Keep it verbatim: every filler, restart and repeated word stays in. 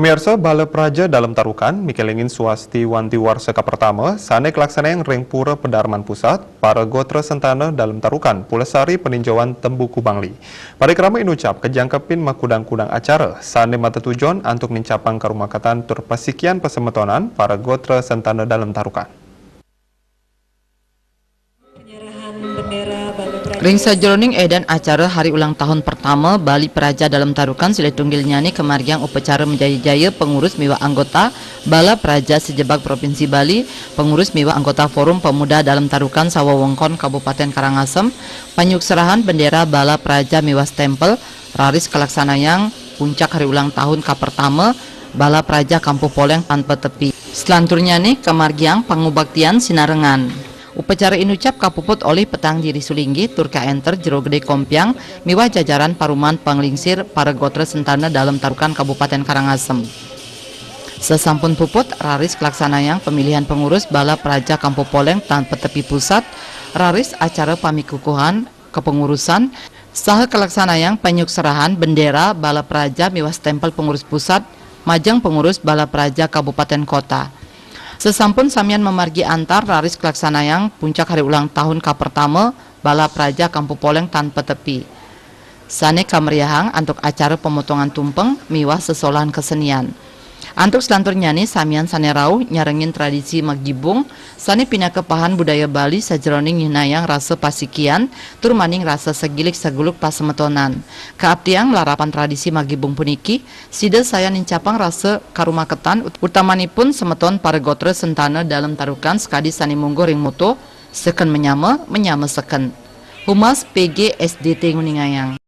Pemirsa, Bala Praja Dalem Tarukan mikelingin swasti wanti warsa kapertama sane kalaksanayang ring Pura Pedarman Pusat, para gotra sentana Dalem Tarukan, pulesari peninjauan Tembu Kubangli. Parikrama inucap kajangkepin makudang-kudang acara sane matetujon antuk nincapang karumaketan tur pasikian pasemetonan para gotra sentana Dalem Tarukan. Ring sajeroning edan acara hari ulang tahun pertama Bala Praja Dalem Tarukan, silih tunggilnyane kamargiang upacara majaya-jaya pengurus miwah anggota Bala Praja sajebag Provinsi Bali, pengurus miwah anggota Forum Pemuda Dalem Tarukan sawewengkon Kabupaten Karangasem, panyukserahan bendera Bala Praja miwah stempel, raris kalaksanayang puncak hari ulang tahun kapertama Bala Praja Kampuh Poleng Tan Patepi. Selanturnyane kamargiang pangubaktian sinarengan. Upacara inucap kapuput olih Petang Diri Sulinggih tur kaenter Jero Gede Kompiang miwah jajaran paruman panglingsir para gotra sentana Dalem Tarukan Kabupaten Karangasem. Sasampun puput, raris kalaksanayang pamilihan pengurus Bala Praja Kampuh Poleng Tan Patepi Pusat, raris acara pamikukuhan kepengurusan, saha kalaksanayang panyukserahan bendera Bala Praja miwah stempel pengurus pusat majeng pengurus Bala Praja Kabupaten Kota. Sasampun samian mamargi antar, raris kalaksanayang puncak hari ulang tahun kapertama Bala Praja Kampuh Poleng Tan Patepi, sane kameriahang antuk acara pemotongan tumpeng miwah sesolahan kesenian. Antuk selanturnyane samian sane rauh nyarengin tradisi magibung sane pinaka pahan budaya Bali sajeroning nyihnayang rasa pasikian tur maning rasa sagilik saguluk pasemetonan. Kaaptiang malarapan tradisi magibung puniki, sida sayan nincapang rasa karumaketan, ut-, utamanipun semeton para gotra sentana Dalem Tarukan sakadi sane mungguh ring moto, "Seken menyama, menyama seken." Humas P G S D T nguningayang.